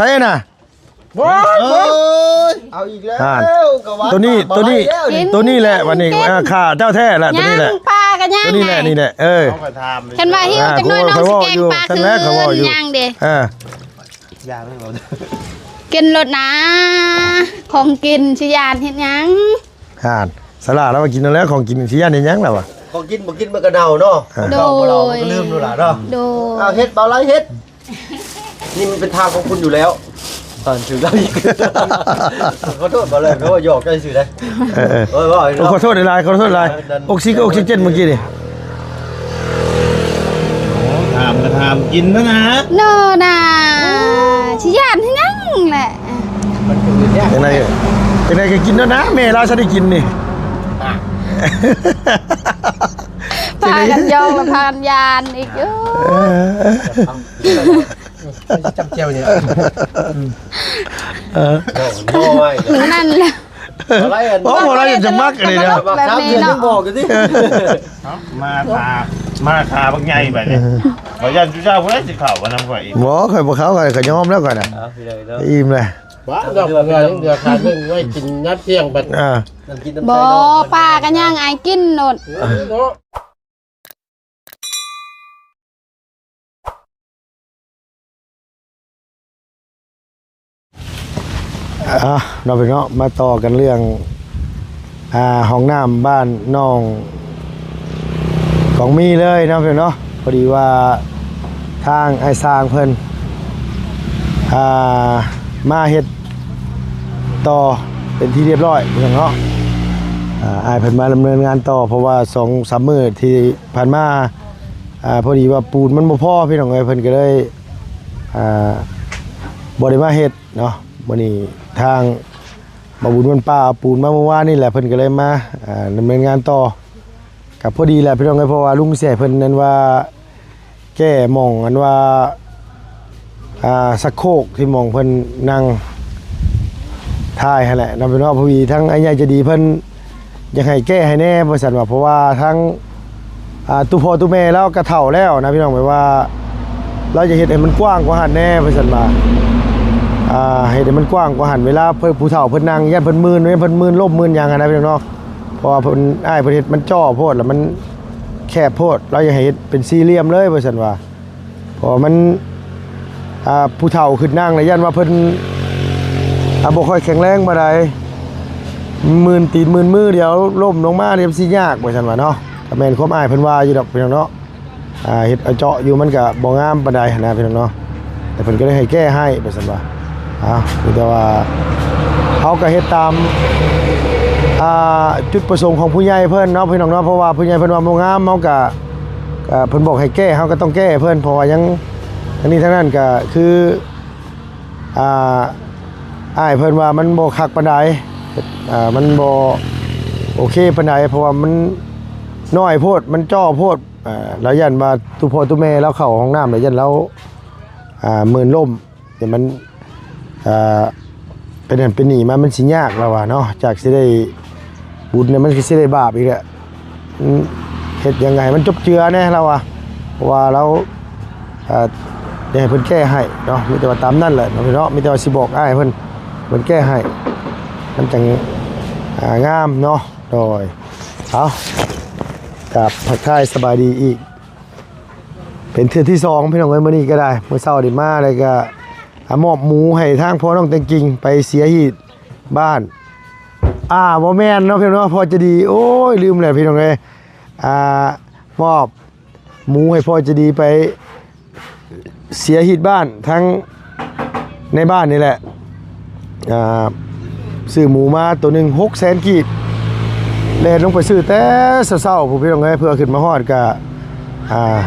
ໃຜນະ? ໂອ້ຍ ເອີຍ ເອົາອີກແລ້ວ ອ່າ ກໍວ່າ ໂຕນີ້ ປາ ໂຕນີ້ ບໍ່ໄດ້ແລ້ວນີ້ ໂຕນີ້ແຫຼະ ບັດນີ້ ອ່າ ຂ້າເຈົ້າແທ້ລະ ໂຕນີ້ແຫຼະ ຍັງ ປາກໍຍັງ ໂຕນີ້ແຫຼະ ນີ້ແຫຼະ ເອີ ເຮົາກໍຖາມ ຄັນວ່າຫິວ ອ່າ ຈັກໜ້ອຍນ້ອງຊິແກງປາຄືນ ຍັງເດ້ ອ່າ ຢ່າໄປເວົ້າ ກິນໂລດນາ ຂອງກິນຊິຢ້ານເຮັດຫຍັງ? ອ່າ ສາລາລາວວ່າກິນແລ້ວ ຂອງກິນຊິຢ້ານເຮັດຫຍັງລາວວ່າ ຂອງກິນບໍ່ກິນມັນກໍເນົ່າເນາະ ອ່າ ຂອງເກົ່າບໍ່ເຮົາ ໂດຍ ກໍລືມໂລດລະເນາະ ໂດຍ ເອົາເຮັດ ເບົາໄລເຮັດ ນີ້ມັນເປັນທາງຂອງຄຸນຢູ່ແລ້ວ ຕອນຊື່ລາວອີກ ຂໍໂທດບໍ່ເລີຍ ເພາະວ່າຫຍອກເຈົ້າຊື່ໄດ໋ ເອີໆ ໂອ້ຍ ເວົ້າເນາະ ໂອ້ ຂໍໂທດຫຼາຍໆ ຂໍໂທດຫຼາຍ ອັນນັ້ນ ອົກຊິ ອົກຊິເຈັນເມື່ອກີ້ນີ້ ໂອ້ ຖາມກໍຖາມກິນເນາະນາ ໂນນາ ຊິຢ້ານເຮັດຫຍັງແຫຼະ ມັນຄືຍາກ ຈັ່ງໃດ ຈັ່ງໃດກໍກິນໂລດນາ ແມ່ລາວຊິໄດ້ກິນນີ້ ອ່ະ ພາກັນຢອກ ແລະ ພາກັນຢ້ານອີກຢູ່ ເອີ ມັນຊິຈຳແຈ່ວນີ້ ເອີ ໂອ້ຍ ນັ້ນແຫຼະ ບໍ່ໄດ້ອັນ ໂອ້ ບໍ່ໄດ້ ຈະມັກອັນນີ້ນະ ມັກສາມເດືອນຍັງບອກຢູ່ຕິ ເອົ້າ ມາທາ ມາທາບັກໃຫຍ່ບາດນີ້ ເອີ ຂ້ອຍຢ້ານຈຸເຈົ້າຜູ້ໃດຊິເຂົ້າມານຳຂ້ອຍອີກ ບໍ່ ຂ້ອຍບໍ່ເຂົ້າ ຂ້ອຍກໍຍອມແລ້ວຂ້ອຍນະ ເອົາ ອີ່ມແລ້ວ ບ້າ ດອກເດືອ ເດືອຂາດເລື່ອງໄວ້ກິນຍາມທ່ຽງບັດ ອ່າ ບໍ່ ປາກໍຍັງ ອ້າຍກິນໂລດ ເອີ ເນາະ ອ່າ ເນາະ ພີ່ນ້ອງເນາະ ມາຕໍ່ກັນເລື່ອງ ອ່າ ຫ້ອງນ້ຳບ້ານໜອງກອງມີເລີຍເນາະ ພີ່ນ້ອງເນາະ ພໍດີວ່າທາງອ້າຍຊ່າງເພິ່ນ ອ່າ ມາເຮັດຕໍ່ເປັນທີ່ຮຽບຮ້ອຍ ພີ່ນ້ອງເນາະ ອ່າ ອ້າຍເພິ່ນມາດຳເນີນງານຕໍ່ ເພາະວ່າສອງສາມມື້ທີ່ຜ່ານມາ ອ່າ ພໍດີວ່າປູນມັນບໍ່ພໍ ພີ່ນ້ອງເອີຍ ເພິ່ນກໍເລີຍ ອ່າ ບໍ່ໄດ້ມາເຮັດເນາະ ມື້ນີ້ທາງບ່າວບຸນວັນປ່າເອົາປູນມາເມື່ອວານນີ້ແຫຼະ ເພິ່ນກໍເລີຍມາ ອ່າ ດຳເນີນງານຕໍ່ ກໍພໍດີແຫຼະ ພີ່ນ້ອງເອີຍ ເພາະວ່າລຸງແຊເພິ່ນນັ້ນວ່າ ແກ້ໝ່ອງອັນວ່າ ອ່າ ຊັກໂຄກທີ່ໝ່ອງເພິ່ນນັ່ງຖ່າຍຫັ້ນແຫຼະເນາະ ພີ່ນ້ອງເນາະ ພໍດີທາງອ້າຍໃຫຍ່ໃຈດີເພິ່ນ ຢາກໃຫ້ແກ້ໃຫ້ແດ່ວ່າຊັ້ນວ່າ ເພາະວ່າທັງ ອ່າ ຕູ້ພໍ່ຕູ້ແມ່ລາວກໍເຖົ້າແລ້ວນະ ພີ່ນ້ອງ ແບບວ່າລາວຢາກເຮັດໃຫ້ມັນກວ້າງກວ່າຫັ້ນແດ່ວ່າຊັ້ນວ່າ ອ່າ ເຮັດໃຫ້ມັນກວ້າງກວ່າຫັ້ນ ເວລາເພິ່ນ ຜູ້ເຖົ້າເພິ່ນນັ່ງ ຢ້ານເພິ່ນມື່ນ ຢ້ານເພິ່ນມື່ນລົ້ມມື່ນຫຍັງຫັ້ນນະ ພີ່ນ້ອງເນາະ ເພາະວ່າເພິ່ນ ອ້າຍເພິ່ນເຮັດມັນຈໍ້ໂພດ ແລ້ວມັນແຄບໂພດ ລາວຢາກໃຫ້ເຮັດເປັນສີ່ຫຼ່ຽມເລີຍວ່າຊັ້ນວ່າ. ເພາະວ່າມັນ ອ່າ ຜູ້ເຖົ້າຂຶ້ນນັ່ງແລ້ວຢ້ານວ່າເພິ່ນ ອ່າ ບໍ່ຄ່ອຍແຂງແຮງປານໃດ ມື່ນຕີນມື່ນມື ດຽວລົ້ມລົງມາ ດຽວມັນຊິຍາກ ວ່າຊັ້ນວ່າເນາະ. ກໍແມ່ນຄວາມອ້າຍເພິ່ນວ່າຢູ່ດອກ ພີ່ນ້ອງເນາະ. ອ່າ ເຮັດເອົາເຈາະຢູ່ ມັນກໍບໍ່ງາມປານໃດຫັ້ນນະ ພີ່ນ້ອງເນາະ. ແຕ່ເພິ່ນກໍໄດ້ໃຫ້ແກ້ໃຫ້ ວ່າຊັ້ນວ່າ. ເອົາ ມີແຕ່ວ່າເຮົາກໍເຮັດຕາມ ອ່າ ຈຸດປະສົງຂອງຜູ້ໃຫຍ່ເພິ່ນເນາະ ພີ່ນ້ອງເນາະ. ເພາະວ່າຜູ້ໃຫຍ່ເພິ່ນວ່າບໍ່ງາມ ເຮົາກໍ ອ່າ ເພິ່ນບອກໃຫ້ແກ້ ເຮົາກໍຕ້ອງແກ້ໃຫ້ເພິ່ນ ເພາະວ່າຍັງ ທັງນີ້ທັງນັ້ນກໍຄື ອ່າ ອ້າຍເພິ່ນວ່າມັນບໍ່ຄັກປານໃດ ອ່າ ມັນບໍ່ໂອເຄປານໃດ ເພາະວ່າມັນນ້ອຍໂພດ ມັນຈໍ້ໂພດ. ອ່າ ລາວຢ້ານວ່າຕູ້ພໍ່ຕູ້ແມ່ລາວເຂົ້າຫ້ອງນ້ຳ ລາວຢ້ານລາວ ອ່າ ມື່ນລົ້ມ ແຕ່ມັນ ອ່າ ເປັນຫັ້ນເປັນນີ້ມາ ມັນຊິຍາກ ລາວວ່າເນາະ. ຈາກຊິໄດ້ບຸນ ມັນຄືຊິໄດ້ບາບອີກແຫຼະ. ອືມ ເຮັດຫຍັງໃຫ້ມັນຈົບເຈືອແດ່ ລາວວ່າ. ເພາະວ່າລາວ ອ່າ ຢາກໃຫ້ເພິ່ນແກ້ໃຫ້ເນາະ. ມີແຕ່ວ່າຕາມນັ້ນແຫຼະເນາະ ພີ່ນ້ອງເນາະ. ມີແຕ່ວ່າຊິບອກອ້າຍເພິ່ນ ເພິ່ນແກ້ໃຫ້ ມັນຈັ່ງ ອ່າ ງາມເນາະ. ໂດຍ ເອົາ ກາບທັກທາຍສະບາຍດີອີກ ເປັນເທື່ອທີສອງ ພີ່ນ້ອງເອີຍ. ມື້ນີ້ກໍໄດ້ ມື້ເຊົ້ານີ້ມາ ແລ້ວກໍ ອ່າ ມອບໝູໃຫ້ທາງພໍ່ນ້ອງແຕງກິ່ງໄປເສຍຮີດບ້ານ ອ່າ ບໍ່ແມ່ນເນາະ ພີ່ນ້ອງເນາະ ພໍ່ໃຈດີ. ໂອ້ຍ ລືມແລ້ວ ພີ່ນ້ອງເອີຍ. ອ່າ ມອບໝູໃຫ້ພໍ່ໃຈດີໄປເສຍຮີດບ້ານ ທາງໃນບ້ານນີ້ແຫຼະ. ອ່າ ຊື້ໝູມາໂຕໜຶ່ງ ຫົກແສນກີບ ແລ່ນລົງໄປຊື້ແຕ່ເຊົ້າໆ ພຸ້ນ ພີ່ນ້ອງເອີຍ. ເພື່ອຂຶ້ນມາຮອດກະ ອ່າ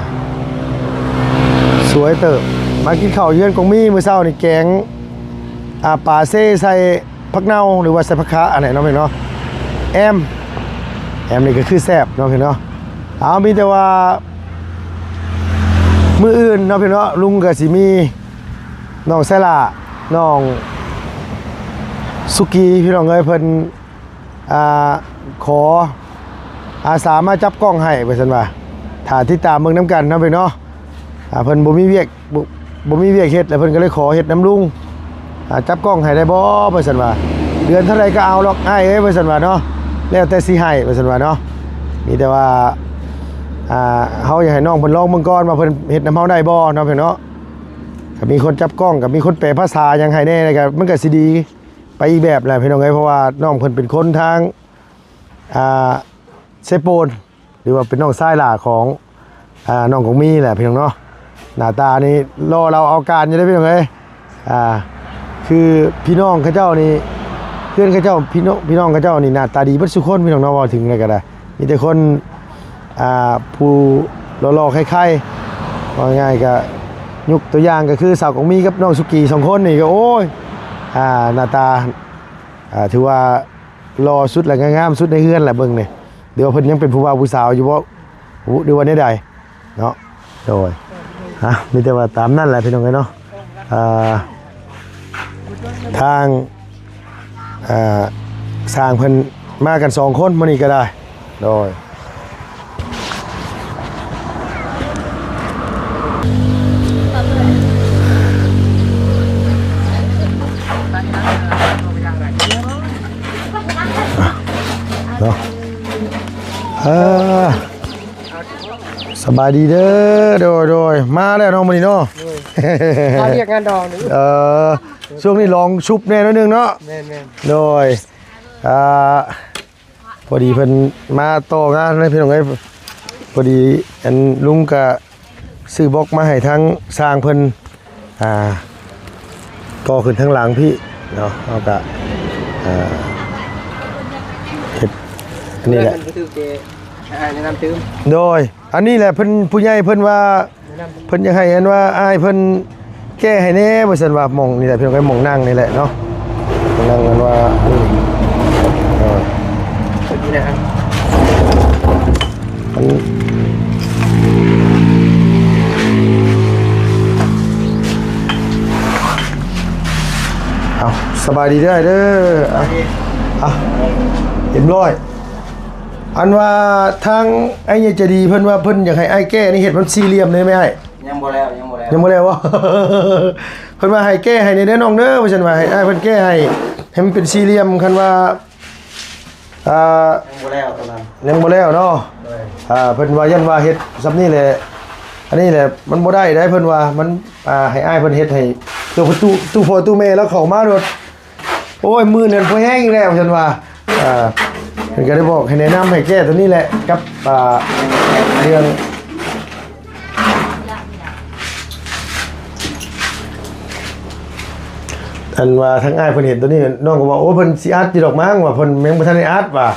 ສວຍເຕີບ. ມາກິນເຂົ້າຢູ່ເຮືອນກອງມີ ມື້ເຊົ້ານີ້ແກງ ອ່າ ປາເຊໃສ່ຜັກເນົ່າ ຫຼືວ່າໃສ່ຜັກຂະ ອັນນັ້ນເນາະ ພີ່ນ້ອງເນາະ. ແອມ ແອມນີ້ກໍຄືແຊບເນາະ ພີ່ນ້ອງເນາະ. ເອົາ ມີແຕ່ວ່າ ມື້ອື່ນເນາະ ພີ່ນ້ອງເນາະ ລຸງກໍຊິມີ ນ້ອງໄຊລາ ນ້ອງສຸກີ ພີ່ນ້ອງເອີຍ ເພິ່ນ ອ່າ ຂໍອາສາມາຈັບກ້ອງໃຫ້ ວ່າຊັ້ນວ່າ. ຖ້າຕິດຕາມເບິ່ງນຳກັນເນາະ ພີ່ນ້ອງເນາະ. ອ່າ ເພິ່ນບໍ່ມີວຽກ ບໍ່ ບໍ່ມີວຽກເຮັດ ແລ້ວເພິ່ນກໍເລີຍຂໍເຮັດນຳລຸງ ອ່າ ຈັບກ້ອງໃຫ້ໄດ້ບໍ່ ວ່າຊັ້ນວ່າ. ເດືອນເທົ່າໃດກໍເອົາດອກອ້າຍເອີຍ ວ່າຊັ້ນວ່າເນາະ ແລ້ວແຕ່ຊິໃຫ້ ວ່າຊັ້ນວ່າເນາະ. ມີແຕ່ວ່າ ອ່າ ເຮົາຢາກໃຫ້ນ້ອງເພິ່ນລອງເບິ່ງກ່ອນວ່າເພິ່ນເຮັດນຳເຮົາໄດ້ບໍ່ເນາະ ພີ່ນ້ອງເນາະ. ກໍມີຄົນຈັບກ້ອງ ກໍມີຄົນແປພາສາຫຍັງໃຫ້ແດ່ ແລ້ວກໍມັນກໍຊິດີໄປອີກແບບແຫຼະ ພີ່ນ້ອງເອີຍ. ເພາະວ່ານ້ອງເພິ່ນເປັນຄົນທາງ ອ່າ ເຊໂປນ ຫຼືວ່າເປັນນ້ອງຊາຍຫຼ້າຂອງ ອ່າ ນ້ອງກອງມີແຫຼະ ພີ່ນ້ອງເນາະ. ໜ້າຕານີ້ຫຼໍ່ເຫຼົ່າເອົາການຢູ່ເດ້ ພີ່ນ້ອງເອີຍ. ອ່າ ຄືພີ່ນ້ອງເຂົາເຈົ້ານີ້ ເພື່ອນເຂົາເຈົ້າ ພີ່ນ້ອງ ພີ່ນ້ອງເຂົາເຈົ້ານີ້ໜ້າຕາດີເບິດສູ່ຄົນ ພີ່ນ້ອງເນາະ. ເວົ້າເຖິງແລ້ວກໍໄດ້ ມີແຕ່ຄົນ ອ່າ ຜູ້ຫຼໍ່ໆໄຄໆ ເວົ້າງ່າຍໆ ກໍຍົກຕົວຢ່າງກໍຄືສາວກອງມີກັບນ້ອງສຸກີ ສອງຄົນນີ້ກໍ ໂອ້ຍ ອ່າ ໜ້າຕາ ອ່າ ຖືວ່າ ຫຼໍ່ສຸດ ແລະ ງາມສຸດໃນເຮືອນແຫຼະ ເບິ່ງນີ້. ຫຼືວ່າເພິ່ນຍັງເປັນຜູ້ບ່າວຜູ້ສາວຢູ່ບໍ່ ຫຼືວ່າແນວໃດເນາະ. ໂດຍ ອ່ະ ມີແຕ່ວ່າຕາມນັ້ນແຫຼະ ພີ່ນ້ອງເອີຍເນາະ. ອ່າ ທາງ ອ່າ ຊ່າງເພິ່ນມາກັນສອງຄົນມື້ນີ້ກໍໄດ້. ໂດຍ ເນາະ ເອີ ສະບາຍດີເດີ. ໂດຍ ໂດຍ ມາແລ້ວເນາະມື້ນີ້ເນາະ. ໂດຍ ມາວຽກງານດອງນີ້. ເອີ ຊ່ວງນີ້ລອງຊຸບແດ່ໜ້ອຍໜຶ່ງເນາະ. ແມ່ນໆ ໂດຍ ອ່າ ພໍດີເພິ່ນມາຕໍ່ງານເລີຍ ພີ່ນ້ອງເອີຍ. ພໍດີອັນລຸງກະຊື້ບລັອກມາໃຫ້ທາງຊ່າງເພິ່ນ ອ່າ ກໍ່ຂຶ້ນທາງຫຼັງພີ້ເນາະ. ເຮົາກະ ອ່າ ເຮັດອັນນີ້ແຫຼະ ເພິ່ນຖືກເດ ໃຫ້ອ້າຍແນະນຳຕື່ມ. ໂດຍ ອັນນີ້ແຫຼະ ເພິ່ນ ຜູ້ໃຫຍ່ເພິ່ນວ່າ ແນະນຳ ເພິ່ນຢາກໃຫ້ອັນວ່າອ້າຍເພິ່ນແກ້ໃຫ້ແດ່ ວ່າຊັ້ນວ່າ. ໝ່ອງນີ້ແຫຼະ ພີ່ນ້ອງເອີຍ ໝ່ອງນັ່ງນີ້ແຫຼະເນາະ. ນັ່ງກັນວ່າ ເອີ ນີ້ແຫຼະ ມັນ ເອົາ ສະບາຍດີເດີອ້າຍເດີ. ເອົາ ເອົາ ຮຽບຮ້ອຍ. ອັນວ່າທາງອ້າຍໃຫຍ່ໃຈດີເພິ່ນວ່າເພິ່ນຢາກໃຫ້ອ້າຍແກ້ນີ້ ເຮັດມັນສີ່ຫຼ່ຽມໄດ້ໄໝອ້າຍ? ຍັງບໍ່ແລ້ວ ຍັງບໍ່ແລ້ວ ຍັງບໍ່ແລ້ວບໍ? ເພິ່ນວ່າໃຫ້ແກ້ໃຫ້ແດ່ເດີນ້ອງເດີ ວ່າຊັ້ນວ່າ ໃຫ້ອ້າຍເພິ່ນແກ້ໃຫ້ ໃຫ້ມັນເປັນສີ່ຫຼ່ຽມ. ຄັນວ່າ ອ່າ ຍັງບໍ່ແລ້ວຕອນນັ້ນ ຍັງບໍ່ແລ້ວເນາະ. ໂດຍ ອ່າ ເພິ່ນວ່າຢ້ານວ່າເຮັດຊ່ຳນີ້ແຫຼະ ອັນນີ້ແຫຼະ ມັນບໍ່ໄດ້ໃດ ເພິ່ນວ່າ. ມັນ ອ່າ ໃຫ້ອ້າຍເພິ່ນເຮັດໃຫ້ ໂຕປະຕູ ຕູ້ພໍ່ຕູ້ແມ່ລາວເຂົ້າມາໂລດ. ໂອ້ຍ ໝື່ນນັ້ນພໍແຮງອີກແລ້ວ ວ່າຊັ້ນວ່າ. ອ່າ ເພິ່ນກໍໄດ້ບອກໃຫ້ແນະນຳໃຫ້ແກ້ໂຕນີ້ແຫຼະ ກັບ ອ່າ ເລື່ອງ ອັນວ່າທາງອ້າຍເພິ່ນເຫັນໂຕນີ້ ນ້ອງກໍວ່າ ໂອ້ ເພິ່ນຊິອັດຢູ່ດອກມັ້ງ ວ່າເພິ່ນຍັງບໍ່ທັນໄດ້ອັດວ່າ.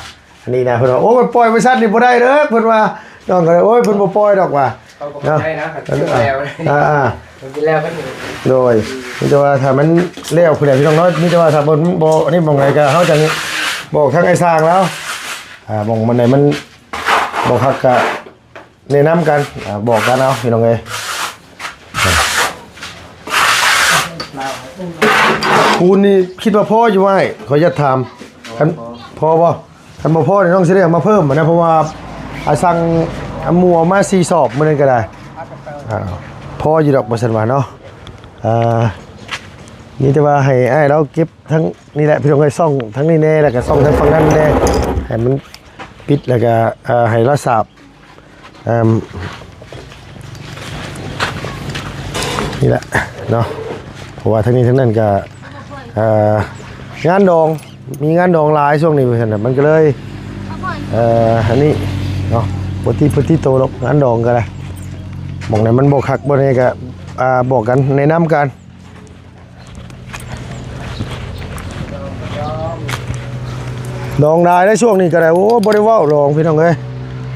ອັນນີ້ນະ ເພິ່ນວ່າ ໂອ້ ມັນປ່ອຍໄປຊັ້ນນີ້ບໍ່ໄດ້ເດີ ເພິ່ນວ່າ. ນ້ອງກໍເລີຍ ໂອ້ຍ ເພິ່ນບໍ່ປ່ອຍດອກວ່າ. ເຂົາກໍບໍ່ໃຫ້ນະ ຄັນບໍ່ແລ້ວ ອ່າໆ ມັນຊິແລ້ວກັນ. ໂດຍ ມີແຕ່ວ່າຖ້າມັນແລ້ວພຸ້ນແຫຼະ ພີ່ນ້ອງເນາະ. ມີແຕ່ວ່າຖ້າບໍ່ ບໍ່ ອັນນີ້ໝ່ອງໃດກໍເຮົາຈັ່ງບອກທາງອ້າຍຊ່າງລາວ ອ່າ ໝ່ອງມັນໃດມັນບໍ່ຄັກກໍແນະນຳກັນ ອ່າ ບອກກັນເອົາ ພີ່ນ້ອງເອີຍ. ປູນນີ້ຄິດວ່າພໍຢູ່ບໍ່ອ້າຍ? ຂໍອະນຸຍາດຖາມ ຄັນ ພໍບໍ່? ຄັນບໍ່ພໍນີ້ນ້ອງຊິໄດ້ເອົາມາເພີ່ມນະ ເພາະວ່າ ອ່າ ສັ່ງ ອ່າ ໝູ່ເອົາມາສີ່ສອບມື້ນັ້ນກໍໄດ້ ອ່າ ພໍຢູ່ດອກ ວ່າຊັ້ນວ່າເນາະ. ອ່າ ມີແຕ່ວ່າໃຫ້ອ້າຍລາວເກັບທັງນີ້ແຫຼະ ພີ່ນ້ອງເອີຍ ຊ່ອງທັງນີ້ແດ່ ແລ້ວກໍຊ່ອງທາງຝັ່ງນັ້ນແດ່ ໃຫ້ມັນປິດ ແລ້ວກໍ ອ່າ ໃຫ້ລາວສາບ ອ່າ ນີ້ແຫຼະເນາະ ເພາະວ່າທັງນີ້ທັງນັ້ນກໍ ເອີ ງານດອງ ມີງານດອງຫຼາຍຊ່ວງນີ້ ວ່າຊັ້ນນະ ມັນກໍເລີຍ ເອີ ອັນນີ້ເນາະ ບໍ່ຕິ ບໍ່ຕິໂຕດອກ ງານດອງກໍໄດ້. ໝ່ອງໃດມັນບໍ່ຄັກບໍ່ແນ່ກໍ ອ່າ ບອກກັນ ແນະນຳກັນ. ດອງຫຼາຍໃນຊ່ວງນີ້ກໍໄດ້ ໂອ້ ບໍ່ໄດ້ເວົ້າດອງ ພີ່ນ້ອງເອີຍ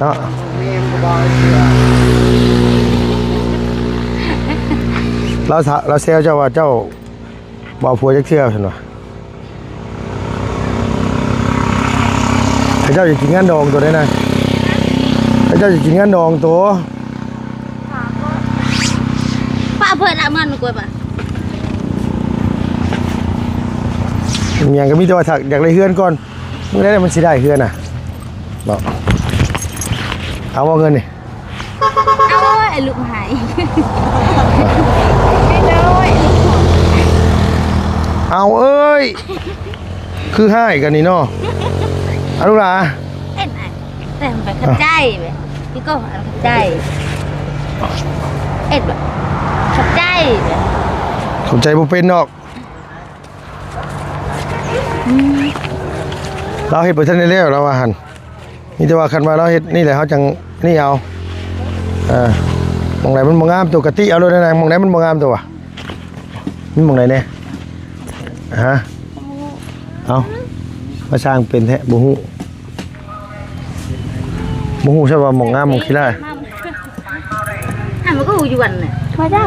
ເນາະ. ລາວ ລາວແຊວເຈົ້າວ່າເຈົ້າບໍ່ເອົາຜົວຈັກເທື່ອ ເພິ່ນວ່າ. ເຂົາເຈົ້າຢາກກິນງານດອງໂຕໃດນະ ເຂົາເຈົ້າຢາກກິນງານດອງໂຕ. ປະເພິ່ນລະ ເມືອນມັນກວດປະ ຫຍັງກໍມີແຕ່ວ່າຖ້າຢາກໄດ້ເຮືອນກ່ອນ ມື້ໃດມັນຊິໄດ້ເຮືອນນະເນາະ. ເອົາບໍ່ເງິນນີ້? ເອົາ ລູກໃຫ້ ໂດຍ ລູກໃຫ້. ເອົາເອີຍ ຄືຮ້າຍກັນນີ້ເນາະ ອາ ລູກຫຼາ. ເອັດໄປ ຂອບໃຈເວີຍ ພີ່ກໍຂອບໃຈ ເອັດ ຂອບໃຈເວີຍ ຂອບໃຈບໍ່ເປັນດອກ. ອືມ ລາວເຮັດບໍ່ທັນໄດ້ແລ້ວ ລາວວ່າຫັ້ນ. ມີແຕ່ວ່າຄັນວ່າລາວເຮັດນີ້ແຫຼະ ເຮົາຈັ່ງນີ້ເອົາ. ເອີ ໝ່ອງໃດມັນບໍ່ງາມ ໂຕກະຕິເອົາໂລດນະ. ໝ່ອງໃດມັນບໍ່ງາມ ໂຕວ່າ ມີໝ່ອງໃດແດ່? ຮະ? ເອົາ ມາຊ່າງເປັນແທ້ ບໍ່ຮູ້ ບໍ່ຮູ້ຊະວ່າໝ່ອງງາມໝ່ອງຂີ້ຮ້າຍ. ອ່ະ ມັນກໍຢູ່ອັນນະ ພະເຈົ້າ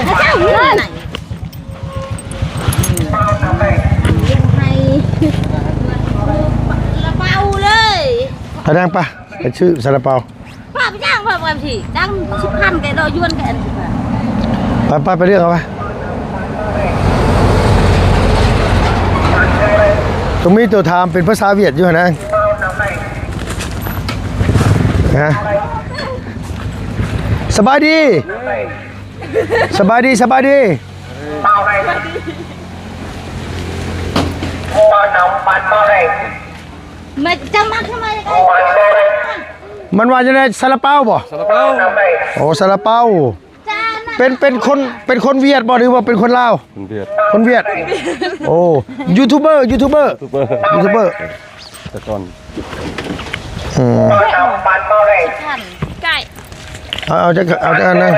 ພະເຈົ້າເລີຍ ໃຫ້ລະເປົາເລີຍ. ພະນາງປະ ໄປຊື້ຊາລາເປົາ ພະເຈົ້າ ພະເຈົ້າຊິຈັ່ງສິບພັນ ແກດອກຢວນແກອັນສິບພັນ. ໄປ ໄປ ໄປເລືອກເອົາໄປ. ຕ້ອງມີໂຕຖາມເປັນພາສາຫວຽດຢູ່ຫັ້ນນະ. ຮະ? ສະບາຍດີ ສະບາຍດີ ສະບາຍດີ. ມາຈະມາທຳໄມ? ມັນວ່າຈັ່ງໃດ? ຊາລາເປົາບໍ່? ຊາລາເປົາ. ໂອ້ ຊາລາເປົາ. ເປັນ ເປັນຄົນ ເປັນຄົນຫວຽດບໍ່ ຫຼືວ່າເປັນຄົນລາວ? ຄົນຫວຽດ. ຄົນຫວຽດ. ໂອ້ ຢູທູບເບີ ຢູທູບເບີ ຢູທູບເບີ ຢູທູບເບີ ແຕ່ກ່ອນ. ອືມ ໄກ່ ເອົາ ເອົາຈັກ ເອົາຈັກອັນນະ. ອື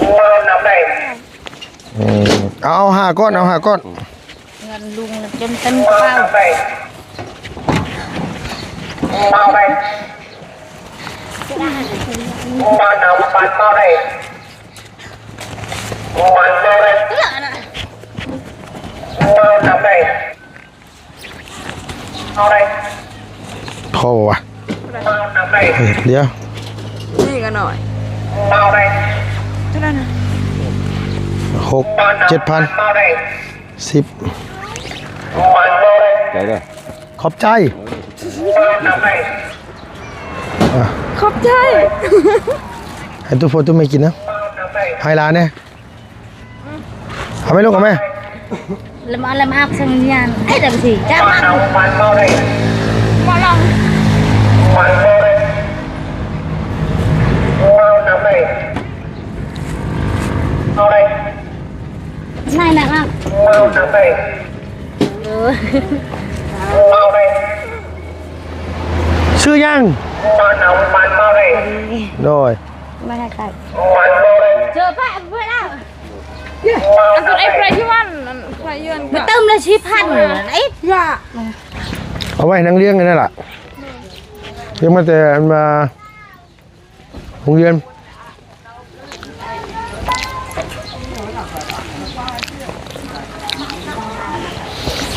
ມ ເອົາ ເອົາຫ້າກ້ອນ ເອົາຫ້າກ້ອນ. ເງິນລຸງຈົນເຕັມກະເປົາ. ພໍບໍ່ວະ? ເອີ ດຽວ ນີ້ກໍໜ້ອຍ ເທົ່າໃດນະ? ຫົກ ເຈັດພັນ ສິບ. ໃຈເດີ ຂອບໃຈ. ອ່ະ ຂອບໃຈ. ໃຫ້ຕູ້ພໍ່ຕູ້ແມ່ກິນນະ ໃຫ້ຫຼານແດ່. ເອົາໄປລູກ ເອົາໄປ. ລະມາ ລະມາອັກສັງຍານ ເອີ ດຳສີ ຈ້າມາ ມາລອງ ນາຍນະ ເອີ ຊື່ຫຍັງ? ໂດຍ ມາໃກ້ໆ ເຈີປະເພື່ອນເອົາ ອັນສຸດໄອ້ພຣະຍວນ ອັນພຣະຍວນ ມາເຕີມລະສີ່ພັນ ໄອ້ ເອົາໄວ້ໃຫ້ນາງລ້ຽງອັນນັ້ນລະ ລ້ຽງມາແຕ່ອັນວ່າ ໂຮງຮຽນ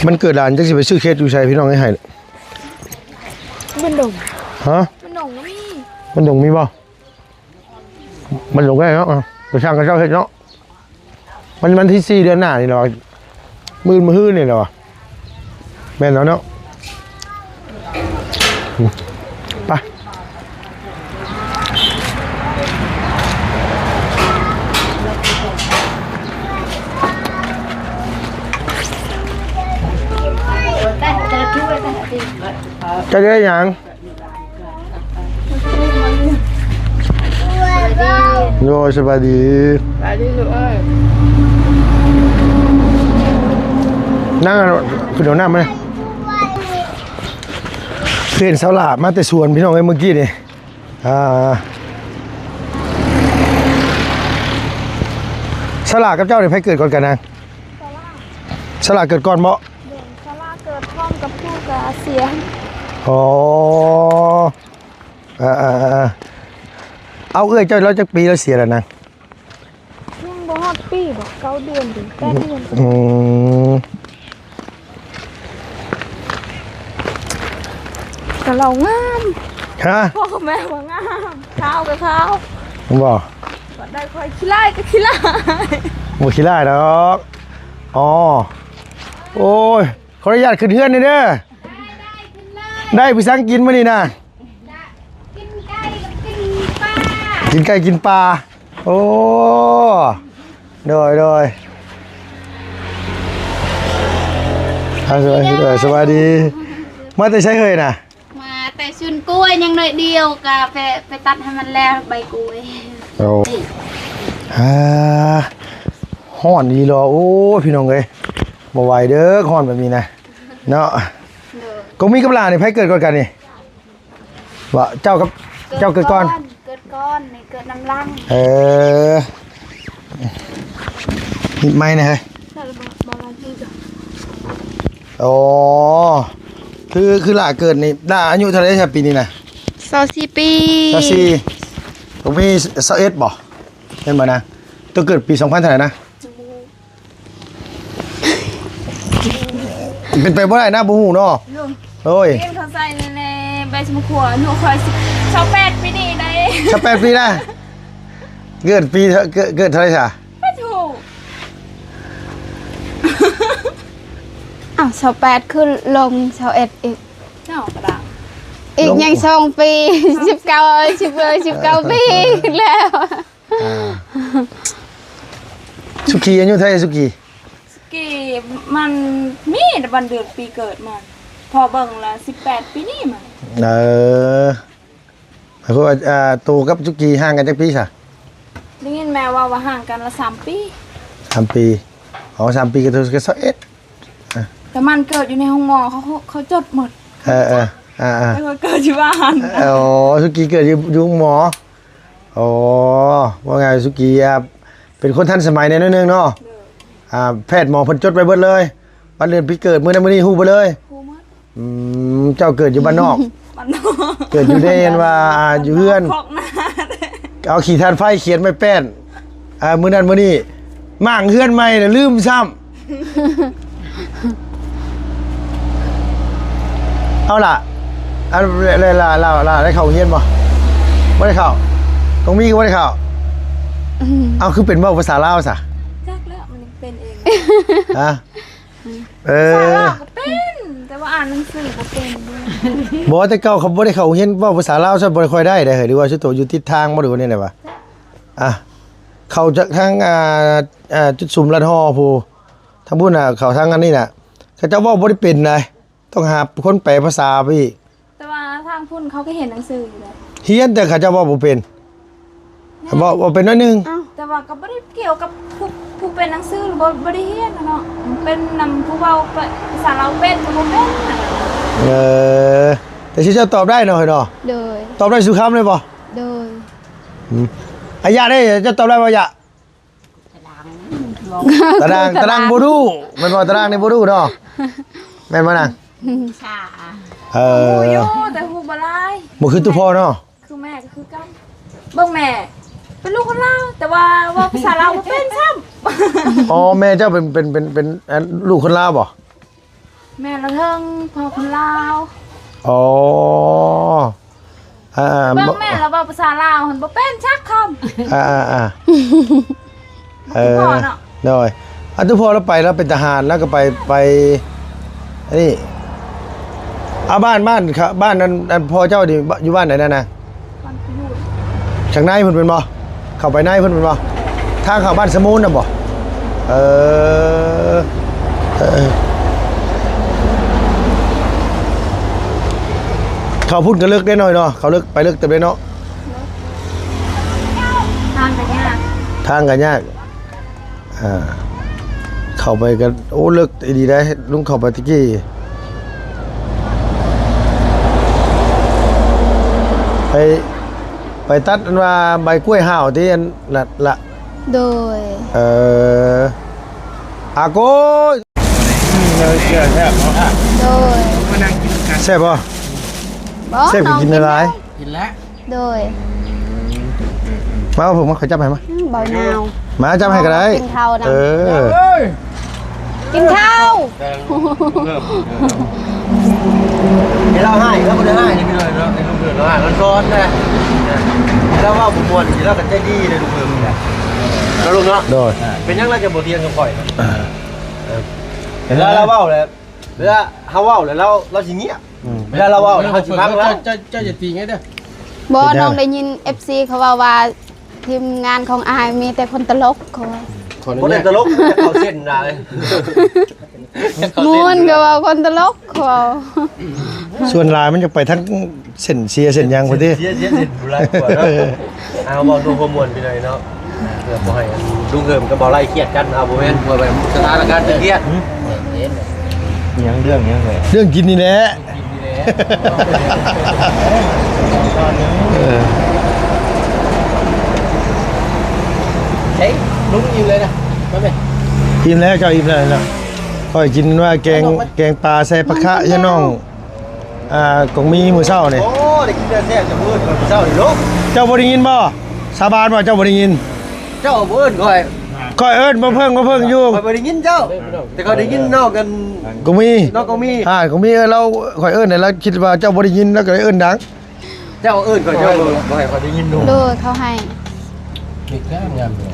ມັນເກີດຫຼານ ຈັກຊິໄປຊື້ເຄັກຢູ່ໃສ ພີ່ນ້ອງເອີຍ ໃຫ້ ບ້ານດົງ ຮະ? ບ້ານດົງກໍມີ ບ້ານດົງມີບໍ່? ມັນລົງໄດ້ເນາະ ໄປສ້າງເຂົາເຈົ້າເຮັດເນາະ ມັນວັນທີສີ່ເດືອນໜ້ານີ້ແຫຼະ ມື້ອື່ນມື້ຮືນີ້ແຫຼະ ແມ່ນແລ້ວເນາະ ໄປ ຈະໄດ້ຫຍັງ? ໂດຍ ສະບາຍດີ ສະບາຍດີລູກເອີຍ ນັ່ງ ຂຶ້ນເອົານ້ຳມາ ເຫັນສາວຫຼ້າມາແຕ່ສວນ ພີ່ນ້ອງເອີຍ ມື້ກີ້ນີ້ ອ່າ ສາວຫຼ້າກັບເຈົ້ານີ້ ໃຜເກີດກ່ອນກັນນາງ? ສາວຫຼ້າ ສາວຫຼ້າເກີດກ່ອນບໍ່? ແມ່ນ ສາວຫຼ້າເກີດພ້ອມກັບຜູ້ກະເສຍ ອໍ ເອີໆໆ ເອົາ ເອື້ອຍເຈົ້າລາວຈັກປີລາວເສຍແລ້ວນາງ? ຍັງບໍ່ຮອດປີບໍ ເກົ້າເດືອນຕິ ແປດເດືອນ ອືມ ກະລາວງາມ ຮະ? ພໍ່ກັບແມ່ວ່າງາມ ຂາວກະຂາວ ບໍ່? ບັດໃດຂ້ອຍຂີ້ລ້າຍກະຂີ້ລ້າຍ ບໍ່ຂີ້ລ້າຍດອກ ອໍ ໂອ້ຍ ຂໍອະນຸຍາດຂຶ້ນເຮືອນແດ່ເດີ ໄດ້ໄປສັງກິນມື້ນີ້ນະ ກິນໄກ່ ກິນປາ ກິນໄກ່ກິນປາ ໂອ້ ໂດຍ ໂດຍ ອ່າ ສະບາຍດີ ເອີ ສະບາຍດີ. ມາແຕ່ໃສເຮີ້ຍນະ? ມາແຕ່ສວນກ້ວຍ ຍັງໜ້ອຍດຽວ ກະໄປ ໄປຕັດໃຫ້ມັນແລ້ວໃບກ້ວຍ. ໂອ້ ອ່າ ຮ້ອນອີ່ຫຼີ. ໂອ້ຍ ພີ່ນ້ອງເອີຍ ບໍ່ໄຫວເດີ້ ຮ້ອນແບບນີ້ນະ ເນາະ. ໂດຍ. ກົງມີກັບຫຼ້ານີ້ ໃຜເກີດກ່ອນກັນນີ້? ວ່າເຈົ້າກັບ ເຈົ້າເກີດກ່ອນ? ເກີດກ່ອນ ນີ້ເກີດນຳຫຼັງ. ເອີ ມີໄມ້ນະເຮີ້ຍ. ອໍ ຄື ຄືຫຼ້າເກີດນີ້ ຫຼ້າອາຍຸເທົ່າໃດຊະປີນີ້ນະ? ຊາວສີ່ປີ. ຊາວສີ່ ຕ້ອງມີຊາວເອັດບໍ່? ແມ່ນບໍ່ນະ? ໂຕເກີດປີສອງພັນເທົ່າໃດນະ? ເປັນໄປບໍ່ໄດ້ນະ ບໍ່ຮູ້ເນາະ. ໂອ້ຍ ເຫັນເຂົາໃສ່ໃນໃບສະມະຂົວ ໜູຂ້ອຍຊາວແປດປີນີ້ໄດ໋. ຊາວແປດປີນະ? ເກີດປີ ເກີດ ເກີດເທົ່າໃດຊະ? ບໍ່ຮູ້. ອ້າວ ຊາວແປດ ຄືລົງຊາວເອັດອີກເນາະ. ກະດາ ອີກຍັງສອງປີ ສິບເກົ້າ ສິບເກົ້າປີແລ້ວ. ອ່າ ສຸກີອາຍຸເທົ່າໃດ ສຸກີ? ສຸກີມັນມີແຕ່ວັນເດືອນປີເກີດມັນ ພໍເບິ່ງລະສິບແປດປີນີ້ມັນ. ເອີ ຄືວ່າ ອ່າ ໂຕກັບສຸກີຫ່າງກັນຈັກປີຊະ? ໄດ້ຍິນແມ່ເວົ້າວ່າຫ່າງກັນລະສາມປີ. ສາມປີ. ອໍ ສາມປີກະຖືກະຊາວເອັດ. ແຕ່ມັນເກີດຢູ່ໃນໂຮງໝໍ ເຂົາ ເຂົາຈົດໝົດ. ເອີ ເອີ ອ່າໆ ແຕ່ວ່າເກີດຢູ່ບ້ານ. ອໍ ສຸກີເກີດຢູ່ ຢູ່ໂຮງໝໍ. ອໍ ວ່າໄງ ສຸກີ ອ່າ ເປັນຄົນທັນສະໄໝແດ່ໜ້ອຍໜຶ່ງເນາະ. ໂດຍ. ອ່າ ແພດໝໍເພິ່ນຈົດໄວ້ເບິດເລີຍ ວັນເດືອນປີເກີດ ມື້ນັ້ນມື້ນີ້ຮູ້ເບິດເລີຍ. ຮູ້ໝົດ. ອືມ ເຈົ້າເກີດຢູ່ບ້ານນອກ. ບ້ານນອກ. ເກີດຢູ່ໃນ ອັນວ່າ ອ່າ ຢູ່ເຮືອນ ຄອກນາ ເອົາຂີ້ຖ່ານໄຟຂຽນໄວ້ແປ້ນ ອ່າ ມື້ນັ້ນມື້ນີ້ ມ້າງເຮືອນໃໝ່ລະລືມຊ້ຳ. ເອົາລະ ອັນ ລະ ລະ ລະ ລະ ໄດ້ເຂົ້າໂຮງຮຽນບໍ່? ບໍ່ໄດ້ເຂົ້າ. ຕ້ອງມີກໍບໍ່ໄດ້ເຂົ້າ. ອືມ ເອົາ ຄືເປັນເວົ້າພາສາລາວຊະ? ຈັກແລ້ວ ມັນເປັນເອງ. ຮະ? ເອີ ພາສາລາວກໍເປັນ ແຕ່ວ່າອ່ານໜັງສືບໍ່ເປັນເດ້. ບໍ່ ແຕ່ເກົ່າເຂົາບໍ່ໄດ້ເຂົ້າໂຮງຮຽນ ເວົ້າພາສາລາວຊະບໍ່ຄ່ອຍໄດ້ເດ້. ຫຼືວ່າຊຸໂຕຢູ່ຕິດທາງບໍ່ ຫຼືວ່າແນວໃດວະ? ອ່ະ ເຂົ້າຈາກທາງ ອ່າ ອ່າ ຈຸດສຸມລັດຫໍ່ພຸ້ນ ທາງພຸ້ນນະ ເຂົ້າທາງອັນນີ້ນະ ເຂົາເຈົ້າເວົ້າບໍ່ໄດ້ເປັນໃດ ຕ້ອງຫາຄົນແປພາສາໄປອີກ. ແຕ່ວ່າທາງພຸ້ນເຂົາກໍຮຽນໜັງສືຢູ່ເດ້. ຮຽນ ແຕ່ເຂົາເຈົ້າເວົ້າບໍ່ເປັນ. ເວົ້າ ເວົ້າເປັນໜ້ອຍໜຶ່ງ. ອ້າວ ແຕ່ວ່າກໍບໍ່ໄດ້ກ່ຽວກັບຜູ້ ຜູ້ເປັນໜັງສື ບໍ່ ບໍ່ໄດ້ຮຽນນະເນາະ. ມັນເປັນນຳຜູ້ເວົ້າພາສາລາວເປັນ ບໍ່ເປັນ. ເອີ ແຕ່ຊິເຈົ້າຕອບໄດ້ເນາະ ເນາະ. ໂດຍ. ຕອບໄດ້ສູ່ຄຳເລີຍບໍ່? ໂດຍ. ອືມ ອາຍາເດ້ ເຈົ້າຕອບໄດ້ບໍ່ ອາຍາ? ຕາດາງ ຕາດາງ ຕາດາງບໍ່ຮູ້ ແມ່ນບໍ່? ຕາດາງນີ້ບໍ່ຮູ້ເນາະ ແມ່ນບໍ່ນະ? ເອີ ຮູ້ຢູ່ ແຕ່ຮູ້ບໍ່ຫຼາຍ. ບໍ່ຄືຕຸພໍ່ເນາະ. ຄືແມ່ກໍຄືກັນ ເບິ່ງແມ່ເປັນລູກຄົນລາວ ແຕ່ວ່າເວົ້າພາສາລາວບໍ່ເປັນຊ້ຳ. ອໍ ແມ່ເຈົ້າເປັນ ເປັນ ເປັນ ເປັນ ອັນ ລູກຄົນລາວບໍ່? ແມ່ລະເທິງ ພໍ່ຄົນລາວ. ອໍ ອ່າໆ ເບິ່ງແມ່ລະເວົ້າພາສາລາວຫັ້ນບໍ່ເປັນຈັກຄຳ. ອ່າໆໆ ເອີ ພໍ່ເນາະ. ໂດຍ ອັນ ຕຸພໍ່ລາວໄປ ລາວເປັນທະຫານ ລາວກໍໄປ ໄປ ອັນນີ້ ເອົາ ບ້ານ ບ້ານ ບ້ານ ອັນ ອັນ ພໍ່ເຈົ້ານີ້ ຢູ່ບ້ານໃດນັ້ນນະ? ທາງໃນພຸ້ນແມ່ນບໍ່? ເຂົ້າໄປໃນພຸ້ນແມ່ນບໍ່? ທາງເຂົ້າບ້ານສະມູນນະບໍ່? ເອີ ເອີ ເຂົ້າພຸ້ນກໍເລິກເດ້ນ້ອຍເນາະ ເຂົ້າເລິກ ໄປເລິກເຕີບເດ້ເນາະ. ທາງກໍຍາກ ທາງກໍຍາກ. ອ່າ ເຂົ້າໄປກໍ ໂອ້ ເລິກອີ່ຫຼີໃດ໋ ລຸງເຂົ້າໄປຕະກີ້ ໄປ ໄປຕັດອັນວ່າໃບກ້ວຍຫ້າວຕິ ອັນລະ ລະ. ໂດຍ. ເອີ ອາໂກຍ ອືມ ເອີ ແຊບເນາະ. ໂດຍ. ມານັ່ງກິນນຳກັນ ແຊບບໍ່? ບໍ່ ແຊບກໍກິນຫຼາຍໆ. ກິນແລ້ວ. ໂດຍ. ມາເອົາຜົມມາ ຂ້ອຍຈັບໃຫ້ມາ. ອືມ ເບົາຍາວ ມາຈັບໃຫ້ກໍໄດ້. ກິນເຂົ້ານຳ. ເອີ ກິນເຂົ້າ. ໃຫ້ລາວຮ້າຍ ລາວບໍ່ໄດ້ຮ້າຍເດ້ພີ່ນ້ອງເນາະ ໃຫ້ລຸງເຂີນລາວຮ້າຍ ມັນສອນນະ. ລາວເວົ້າບໍ່ມ່ວນ ລາວກໍໃຈດີເດ້ລຸງເຂີນນີ້ນະ ເນາະລຸງເນາະ. ໂດຍ. ເປັນຫຍັງລາວຈະບໍ່ຖຽງກັບຂ້ອຍ? ເອີ ເວລາລາວເວົ້າແລ້ວ ເວລາເຮົາເວົ້າແລ້ວ ລາວ ລາວຊິງຽບ. ອືມ ເວລາລາວເວົ້າ ເຮົາຊິຟັງລາວ. ເຈົ້າ ເຈົ້າ ເຈົ້າຢ່າຕີງເດ້. ບໍ່ ເປັນຫຍັງ? ນ້ອງໄດ້ຍິນເອັຟຊີເຂົາເວົ້າວ່າ ທີມງານຂອງອ້າຍມີແຕ່ຄົນຕະຫຼົກ ເຂົາວ່າ. ขออนุญาต บ่ได้ตลก เว้าเส้นหลาย ม่วนก็เว้าคนตลก เว้า ส่วนหลายมันจะไปทางเส้นเสียเส้นหยังพุ้นติ เสีย เสียเส้นหลายกว่าเนาะ เอาเว้าดูความม่วนพี่น้อยเนาะ เพื่อบ่ให้ลุงเฮิมกับบ่าวไล่เครียดกัน เอาบ่แม่น เพื่อแบบสถานการณ์ตึงเครียด หยังเรื่องหยังเลย เรื่องกินนี่แหละ เออ เฮ้ย ลุงอิ่มเลยนะ มาไหม อิ่มแล้ว เจ้าอิ่มแล้วเนาะ ข้อยกินว่าแกง แกงปลาใส่ผักคะยะน้อง อ่า กองมีมื้อเช้านี่ โอ้ ได้กินแต่แซ่บจังเพิ่นมื้อเช้านี่เนาะ เจ้าบ่ได้ยินบ่ สาบานว่าเจ้าบ่ได้ยิน เจ้าบ่เอิ้นข้อย ข้อยเอิ้นบ่เพิ่ง บ่เพิ่งอยู่ ข้อยบ่ได้ยินเจ้า แต่ข้อยได้ยินนอกกัน กองมี นอกกองมี อ่า กองมี เออ ลาว ข้อยเอิ้น ลาวคิดว่าเจ้าบ่ได้ยิน ลาวก็เลยเอิ้นดัง เจ้าเอิ้นข้อย เจ้าบ่ บ่ให้ข้อยได้ยิน โดย เขาให้ เฮ็ดงามๆ เลย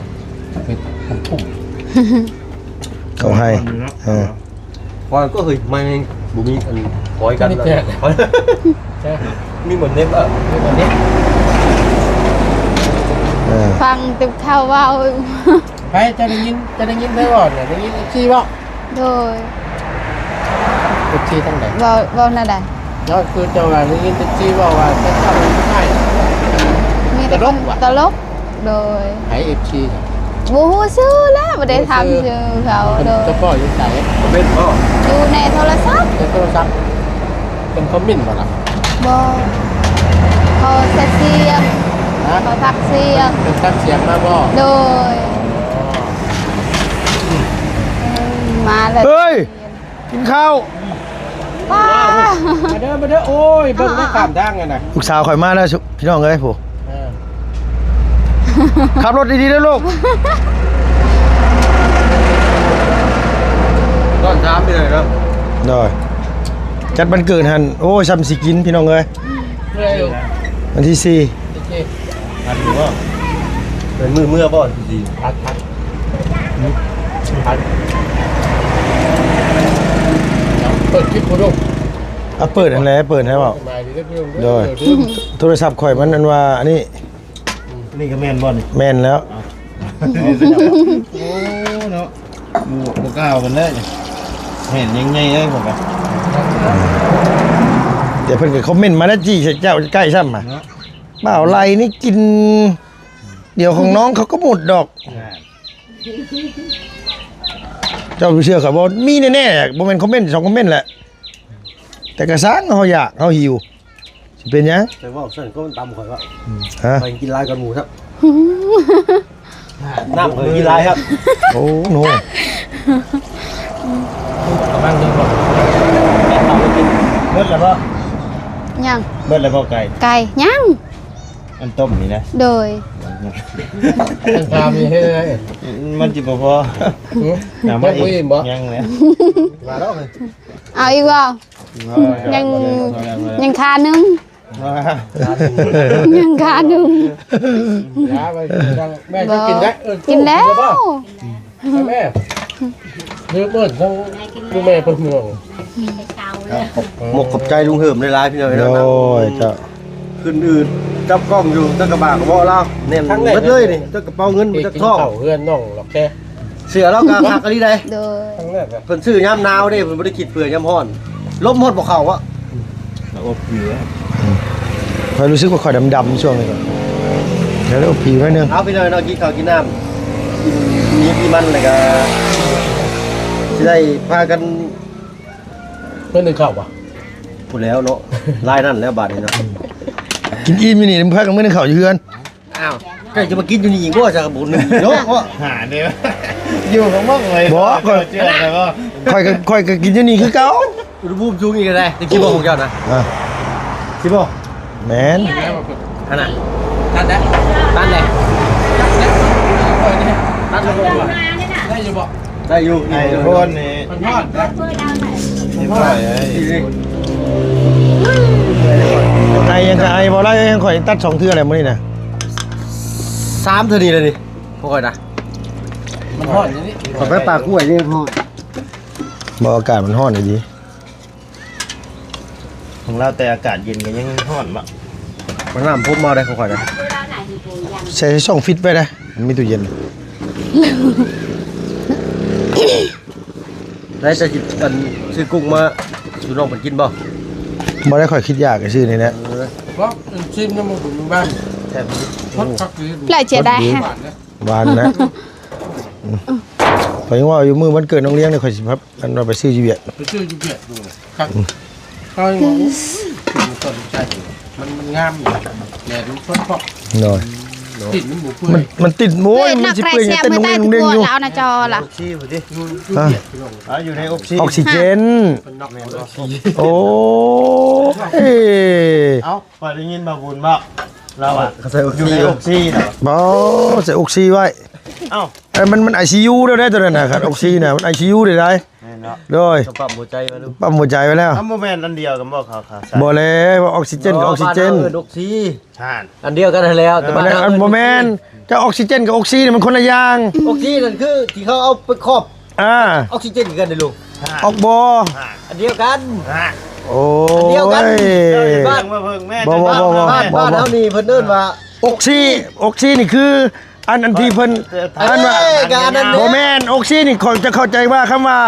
เป็นผู้ เขาให้ เออ ว่าก็เฮ้ย ไม่ บ่มีอันปล่อยกัน มีแต่ มีหมดเน็บอ่ะ มีหมดเน็บ เออ ฟังแต่เขาเว้า ไผจะได้ยิน จะได้ยินไผเว้าเนี่ย ได้ยินเอฟซีเว้า โดย เอฟซีทางใด เว้า เว้าแนวใด ก็คือเจ้าว่าได้ยินเอฟซีเว้าว่าเจ้าเป็นผู้ชาย มีแต่คนตลกว่ะ ตลก โดย ไผเอฟซี บ่ฮู้ชื่อแล้ว บ่ได้ถามชื่อเขา โดย เฉพาะอยู่ไส เป็นบ่ อยู่ในโทรศัพท์ ในโทรศัพท์ เป็นคอมเมนต์บ่ล่ะ บ่ เขาแชทเสียง ฮะ เขาทักเสียง เป็นทักเสียงมาบ่ โดย อ๋อ มาแล้ว เฮ้ย กินข้าว ป้า มาเด้อ มาเด้อ โอ้ย เบิ่งได้ อ่าๆๆ ข้ามทางกันนะ ลูกสาวข่อยมาแล้ว พี่น้องเอ้ย ผู้ เออ ขับรถดีๆ เด้อลูก ต้อนรับไปเลยครับ โดย จัดวันเกิดหั่น โอ้ย ซ้ำสิกิน พี่น้องเอ้ย เมื่อยอยู่ วันที่สี่ โอเค ทันอยู่บ่ เป็นมื้อเมื่อบ่ ที่สี่ ทัน ทัน ทัน เปิดคลิปบ่ลูก อ่ะ เปิดหั่นแหละ เปิดให้เว้า สบายดีเด้อพี่น้องเด้อ โดย เด้อ โทรศัพท์ข่อยมันอันว่าอันนี้ นี่ก็แม่นบ่นี่ แม่นแล้ว เอ้า โอ้เนาะ หมู่บ่กล้าเอากันเลย แม่นยังไงเอ้ยผมก็ เดี๋ยวเพิ่นก็คอมเมนต์มาแล้วจี้ใส่เจ้าใกล้ซ้ำอะ เนาะ บ่าวไลนี่กิน เดี๋ยวของน้องเขาก็หมดดอก อ่า เจ้าเชื่อเขาบ่ มีแน่ๆ บ่แม่นคอมเมนต์สองคอมเมนต์แหละ แต่ก็ซ่าง เฮาอยาก เฮาหิว สิเป็นหยัง แต่ว่าซั่นก็มันตำข่อยว่า ฮะ ไปกินหลายกว่าหมู่ครับ น้ำข่อยกินหลายครับ โอ้โน กำลังเดินบ่ เบิดแล้วบ่ ยัง เบิดแล้วบ่ไก่ ไก่ ยัง อันต้มนี่นะ โดย อันทามีให้เลย มันสิบ่พอ หือ น้ำมาอีก ยังบ่อิ่มบ่ ยังแล้ว มาแล้ว เอาอีกบ่ ยัง ยังคาหนึ่ง ยังคาหนึ่ง แม่จะกินได้ เออ กินแล้ว กินแล้วบ่ แม่ เดี๋ยวเปิดทั้ง คุณแม่เพิ่นห่วง ขอบมกขอบใจลุงเฮิมหลายๆ พี่น้อง โดย เจ้า ขึ้นอืดจับกล้องอยู่ จักกระบะกระเบาะลาว แน่น ทั้งแรก เบิดเลยนี่ จักกระเป๋าเงิน จักทอง กินข้าวเฮือนน้องหรอกแท้ เสื้อลาวก็คักอีหลีใด โดย ทั้งแรกอะ เพิ่นซื้อยามหนาวเด้ เพิ่นบ่ได้คิดเผื่อยามร้อน ลมฮอดบ่เข้าอะ แล้วอบผิวอะ ข้อยรู้สึกว่าข้อยดำๆ ช่วงนี้ก่อน เดี๋ยวอบผิวหน่อยหนึ่ง เอาพี่น้องเนาะ กินข้าวกินน้ำ กินมีพี่มันแล้วก็สิได้พากัน เพิ่นนึ่งข้าวบ่ พู้นแล้วเนาะ ลายนั่นแล้วบาดนี้เนาะ กินอิ่มอยู่นี่ พากันมื้อนึ่งข้าวอยู่เฮือน อ้าว ใกล้จะมากินอยู่นี่อีกบ่ จะบุญนึงเนาะ หาเด้อ อยู่ข้างนอกเลย บ่ ข้อย เจออะไรบ่ ข้อยก็ ข้อยก็กินอยู่นี่คือเก่า อุณหภูมิสูงอีกแล้ว จะคิดบ่ของเจ้านะ อ่ะ คิดบ่ แม่น อันน่ะ ตัดแล้ว ตัดแล้ว ตัดแล้ว ตัดแล้ว ได้อยู่บ่ ได้อยู่ ไอ้โพนนี่ มันทอดนะ เรียบร้อยเลย ไอ้ยังก็ไอ้บ่ได้ ยังข่อยตัดสองเทื่อแล้วมื้อนี้นะ สามเทื่อนี่เลยนี่ บ่ค่อยนะ มันทอดอยู่นี่ ขอไปปากกล้วยนี่มันทอด บ่ อากาศมันร้อนอีหลี ของลาวแต่อากาศเย็นก็ยังร้อนบ่ มันน้ำพุมาได้ของข่อยนะ ใส่ช่องฟรีซไว้นะ มันมีตู้เย็น ໄດ້ ເຈົ້າຊິອັນຊື້ກຸ້ງມາສູ່ນ້ອງເພິ່ນກິນບໍ່? ບໍ່ໄດ້ ຂ້ອຍຄິດຢາກຊື່ນີ້ແຫຼະ. ເອີ ບໍ່ ຊິມນຳໝູ່ບຸນບ້ານ ແຊບດີ ຄົນຄັກດີ ຫຼາຍເສຍດາຍ ຫວານເດ້ ຫວານນະ. ອືມ ຂ້ອຍຍັງວ່າຢູ່ມື້ວັນເກີດນ້ອງລ້ຽງນີ້ ຂ້ອຍຊິພາ ອັນວ່າໄປຊື້ຢູ່ຫວຽດ ໄປຊື້ຢູ່ຫວຽດ ຄັກ. ອືມ ຂ້ອຍວ່າ ໂອ້ຍ ກິນມັນຕົ້ນໃຈ ມັນ ມັນງາມຢູ່ ແດດມັນສົດເພາະ ໂດຍ ຕິດມັນບໍ່ເປື່ອຍ ມັນ ມັນຕິດ ໂອ້ຍ ມັນຊິເປື່ອຍຫຍັງ ເຕັ້ນດົງເດ້ງໆຢູ່ ລະເອົາໜ້າຈໍລະ ອືມ ຢູ່ຫວຽດ ຢູ່ຫວຽດ ພີ່ນ້ອງ ອ່າ ຢູ່ໃນອົກຊີ ອົກຊີເຈນ ເພິ່ນນັກເລີຍ ໂອ້ຍ ເອົ້າ ຂ້ອຍໄດ້ຍິນບ່າວບຸນເວົ້າ ລາວວ່າ ເຂົາໃສ່ອົກຊີ ຢູ່ໃນອົກຊີນະ ບໍ່ ໃສ່ອົກຊີໄວ້ ເອົ້າ ເອີ ມັນ ມັນໄອຊີຢູແລ້ວເດ້ ໂຕນັ້ນນະ ຄັນອົກຊີນະ ມັນໄອຊີຢູເດ້ ໄດ້ ແມ່ນເນາະ ໂດຍ ເຂົາປ້ຳຫົວໃຈໄວ້ ປ້ຳຫົວໃຈໄວ້ແລ້ວ ມັນບໍ່ແມ່ນອັນດຽວກັນບໍ່ ເຂົາ ເຂົາໃສ່ ບໍ່ແລ້ວ ວ່າອົກຊີເຈນກັບອົກຊີເຈນ ບ້ານເຮົາເອີ້ນອົກຊີ ຫັ້ນ ອັນດຽວກັນຫັ້ນແລ້ວ ແຕ່ ເອີ ບ້ານເຮົາ ອັນ ອັນບໍ່ແມ່ນ ເຈົ້າ ອົກຊີເຈນກັບອົກຊີນີ້ມັນຄົນລະຢ່າງ ອົກຊີນັ້ນຄືທີ່ເຂົາເອົາໄປຄອບ ອ່າ ອົກຊີເຈນຄືກັນເດ້ລູກ ຫັ້ນ ອອກບໍ່ ຫັ້ນ ອັນດຽວກັນ ຫັ້ນ ໂອ້ຍ ອັນດຽວກັນ ເຈົ້າຢ່າຟັງມາເພິ່ງແມ່ ບໍ່ ບໍ່ ບໍ່ ບໍ່ ບ້ານ ບ້ານເຮົານີ້ເພິ່ນເອີ້ນວ່າ ອົກຊີ ອົກຊີນີ້ຄື ອັນ ອັນທີ່ເພິ່ນ ເອີ ອັນວ່າ ເອີ ກະອັນນັ້ນ ບໍ່ແມ່ນ ອົກຊີນີ້ ຂ້ອຍຈະເຂົ້າໃຈວ່າຄຳວ່າ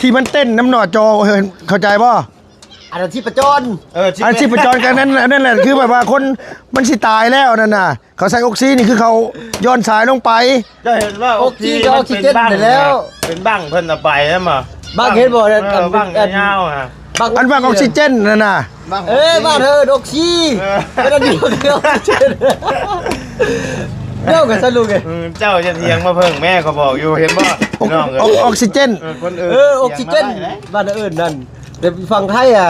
ທີ່ມັນເຕັ້ນນຳໜ້າຈໍ ເຂົ້າໃຈບໍ່? ອັນນັ້ນຊີພະຈອນ ເອີ ອັນຊີພະຈອນກະນັ້ນ ອັນນັ້ນແຫຼະ ຄືແບບວ່າຄົນມັນຊິຕາຍແລ້ວນັ້ນນະ ເຂົາໃສ່ອົກຊີນີ້ ຄືເຂົາຢ່ອນສາຍລົງໄປ ເຈົ້າເຫັນວ່າອົກຊີກັບອົກຊີເຈນນີ້ແລ້ວ ເປັນບັ້ງເພິ່ນເອົາໄປແລ້ວມາ ບັ້ງເຫັນບໍ່ ເອີ ບັ້ງຍາວໆ ອັນບັ້ງອົກຊີເຈນນັ້ນນະ ເອີ ບ້ານເຮົາເອີ້ນອົກຊີ ເອີ ເປັນອັນດຽວກັນກັບອົກຊີເຈນ ດຽວກັນຊະລູກເອີຍ ອືມ ເຈົ້າຢ່າຖຽງມາເພິ່ງແມ່ ຂ້ອຍບອກຢູ່ ເຫັນບໍ່ ອົກ ພີ່ນ້ອງເອີຍ ອົກຊີເຈນ ເອີ ຄົນອື່ນ ເອີ ອົກຊີເຈນ ຖຽງມາໄດ້ ບ້ານເຮົາເອີ້ນນັ້ນ ແຕ່ຝັ່ງໄທອະ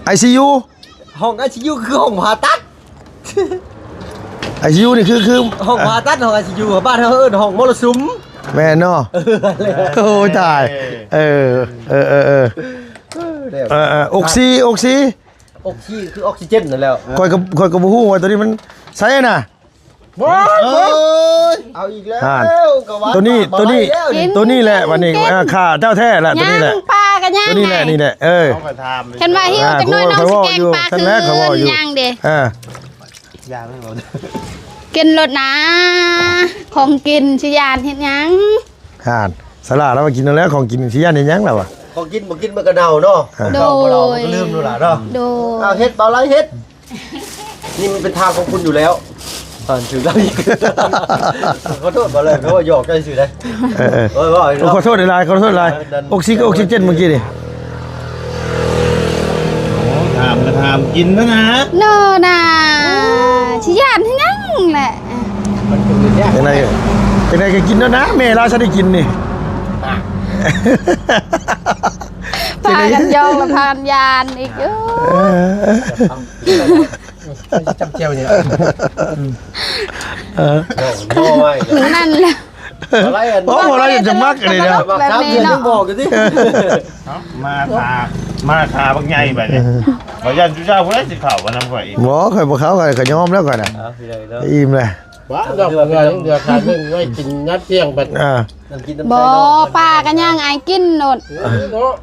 ໄອຊີຢູ ຫ້ອງໄອຊີຢູຄືຫ້ອງຜ່າຕັດ ໄອຊີຢູນີ້ຄື ຄືຫ້ອງຜ່າຕັດ ຫ້ອງໄອຊີຢູ ບ້ານເຮົາເອີ້ນຫ້ອງມໍລະສຸມ ແມ່ນເນາະ ເອີ ໂອ້ຍຕາຍ ເອີ ເອີ ເອີ ເອີ ເອີ ເອີ ອົກຊີ ອົກຊີ ອົກຊີຄືອົກຊີເຈນນັ້ນແຫຼ້ວ ຂ້ອຍກໍ ຂ້ອຍກໍບໍ່ຮູ້ວ່າໂຕນີ້ມັນໃສນະ ບໍ່ ເອີຍ ເອົາອີກແລ້ວ ອ່າ ກໍວ່າ ໂຕນີ້ ໂຕນີ້ ໂຕນີ້ແຫຼະ ບັດນີ້ ອ່າ ຂ້າເຈົ້າແທ້ລະ ໂຕນີ້ແຫຼະ ຍັງ ປາກໍຍັງ ໂຕນີ້ແຫຼະ ນີ້ແຫຼະ ເອີ ຄັນວ່າຫິວຈັກໜ້ອຍ ນ້ອງຊິແກງປາຄືນ ຍັງເດ້ ອ່າ ຢ່າເລີຍ ກິນໂລດນາ ຂອງກິນຊິຢ້ານເຮັດຫຍັງ ຫັ້ນ ສາລາລາວວ່າກິນແລ້ວ ຂອງກິນຊິຢ້ານເຮັດຫຍັງລາວວ່າ ຂອງກິນບໍ່ກິນມັນກໍເນົ່າເນາະ ໂດຍ ເຮົາກໍລືມໂລດລະເນາະ ໂດຍ ເອົາເຮັດ ເອົາຫຼາຍເຮັດ ນີ້ມັນເປັນທາງຂອງຄຸນຢູ່ແລ້ວ ຜ່ານຖືກແລ້ວອີກ ຂໍໂທດບໍ່ເລີຍ ເພາະວ່າຫຍອກເຈົ້າຊື່ໄດ໋ ເອີໆ ໂອ້ ຂໍໂທດຫຼາຍໆ ຂໍໂທດຫຼາຍ ອົກຊີກັບອົກຊີເຈນມື້ກີ້ນີ້ ໂອ້ ຖາມກໍຖາມກິນເນາະນາ ເນາະນາ ຊິຢ້ານເຮັດຫຍັງແຫຼະ ຈັ່ງໃດ ຈັ່ງໃດກໍກິນເນາະນາ ແມ່ລາວຊິໄດ້ກິນນີ້ ພາກັນຢອກ ແລະ ພາກັນຢ້ານອີກຢູ່ ເອີ ຈຳແຈ່ວນີ້ ເອີ ນັ້ນແຫຼະ ໂອ້ ບໍ່ໄດ້ຈະມັກອັນນີ້ນະ ແບບນີ້ເນາະ ບອກກັນຕິ ມາທາ ມາທາບັກໃຫຍ່ບາດນີ້ ຂ້ອຍຢ້ານຈຸເຈົ້າຜູ້ໃດຊິເຂົ້າມານຳຂ້ອຍອີກ ບໍ່ ຂ້ອຍບໍ່ເຂົ້າ ຂ້ອຍກໍຍອມແລ້ວຂ້ອຍນະ ອີ່ມແລ້ວ ວ່າດອກເຫຼືອ ເຫຼືອຂາດເລື່ອງໄວ້ກິນຍາມທ່ຽງບັດ ອ່າ ບໍ່ ປາກໍຍ່າງອ້າຍກິນໂລດ ເນາະ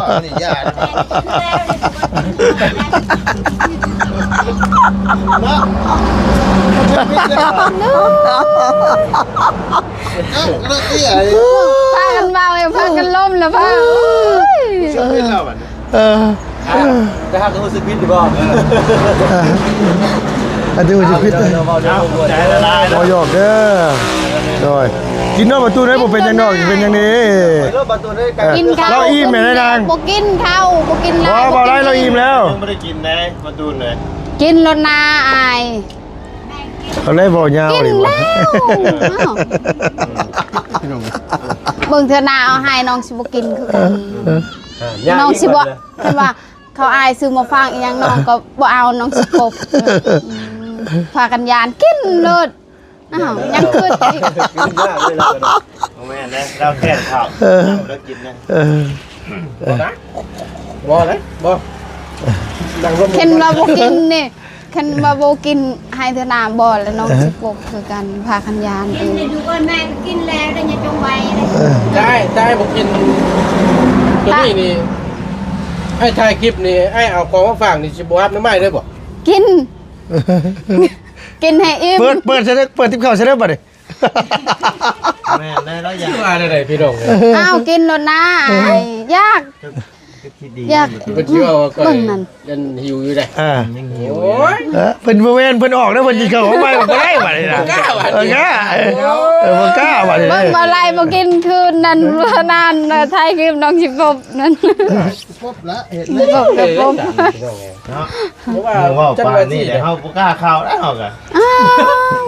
ອັນນີ້ຢ່າເນາະ ພາກັນເວົ້າ ພາກັນລົມລະພາ ເອີ ເອີ ແຕ່ຫາກຮູ້ສຶກຜິດຢູ່ບໍ່ ເອີ ອັນທີ່ຮູ້ສຶກຜິດ ເອົາ ເອົາ ເອົາ ເອົາ ເອົາ ບໍ່ຫຍອກເດີ ໂດຍ ກິນເນາະປະຕູເດີ ບໍ່ເປັນຫຍັງດອກ ເປັນຫຍັງເດ້ ກິນເຂົ້າ ເອີ ລາວອີ່ມແລ້ວນາງ ບໍ່ກິນເຂົ້າ ບໍ່ກິນຫຼາຍ ບໍ່ ບໍ່ຫຼາຍ ລາວອີ່ມແລ້ວ ຍັງບໍ່ໄດ້ກິນເດ້ປະຕູເດີ ກິນໂລດນາອ້າຍ ເອົາແລ້ວ ບໍ່ຍາວ ກິນແລ້ວ ເບິ່ງເທື່ອໜ້າເອົາໃຫ້ ນ້ອງຊິບໍ່ກິນຄືກັນ ນ້ອງຊິບໍ່ ຄັນວ່າ ເຂົາອ້າຍຊື້ໝາກຟາງອີ່ຫຍັງ ນ້ອງກໍບໍ່ເອົາ ນ້ອງຊິກົບ ອືມ ພາກັນຢ້ານ ກິນໂລດ ອ້າວ ຍັງຄຶດອີກ ກິນຍາກເລີຍລາວກໍໄດ້ ບໍ່ແມ່ນເດ້ ລາວແຄ້ນເຂົ້າ ເອີ ລາວກິນນະ ເອີ ບໍ່ນະ ບໍ່ເດ້ ບໍ່ ນັ່ງລົມ ຄັນວ່າບໍ່ກິນນີ້ ຄັນວ່າບໍ່ກິນ ໃຫ້ເທື່ອໜ້າບໍ່ ແລ້ວນ້ອງ ເອີ ຊິກົບຄືກັນ ພາກັນຢ້ານເອງ ກິນເດ້ລູກເອີຍ ແມ່ກໍກິນແລ້ວເດ້ ຢ່າຈົ່ງໄວເດ້ ເອີ ໄດ້ ໄດ້ບໍ່ກິນ ຕົວນີ້ນີ້ ອ້າຍຖ່າຍຄລິບນີ້ ອ້າຍເອົາຂອງມາຝາກນີ້ ຊິບໍ່ຮັບໜໍ່ໄມ້ເລີຍບໍ່? ກິນ ກິນໃຫ້ອີ່ມ ເປີດ ເປີດຊະເດີ ເປີດຕິບເຂົ້າຊະເດີບັດນີ້ ແມ່ນແລ້ວ ລາວຢາກ ຄືວ່າແນວໃດພີ່ນ້ອງເອີຍ? ອ້າວ ກິນໂລດນາ ຢາກ ຄິດດີ ຢາກ ເພິ່ນຊິເວົ້າວ່າຂ້ອຍ ເບິ່ງນັ້ນ ຍັງຫິວຢູ່ເດ້. ອ່າ ຍັງຫິວຢູ່ ໂອ້ຍ ເອີ ເພິ່ນບໍ່ແມ່ນ ເພິ່ນອອກແລ້ວ ເພິ່ນຊິເຂົ້າມາໃໝ່ບໍ່ໄດ້ບັດນີ້ນະ. ບໍ່ກ້າບັດນີ້ ເອີ ບໍ່ກ້າ ເອີ ບໍ່ກ້າບັດນີ້. ເບິ່ງບໍ່ໄລ່ບໍ່ກິນຄືນນັ້ນ ນານ ນານ ຖ່າຍຄລິບນ້ອງຊິພົບນັ້ນ ພົບລະ ເຫັນ ບໍ່ພົບ ບໍ່ພົບ ພີ່ນ້ອງເອີຍ ເນາະ. ເພາະວ່າ ເວົ້າປານນີ້ແຫຼະ ເຮົາບໍ່ກ້າເຂົ້າແລ້ວ ເຮົາກະ ອ້າວ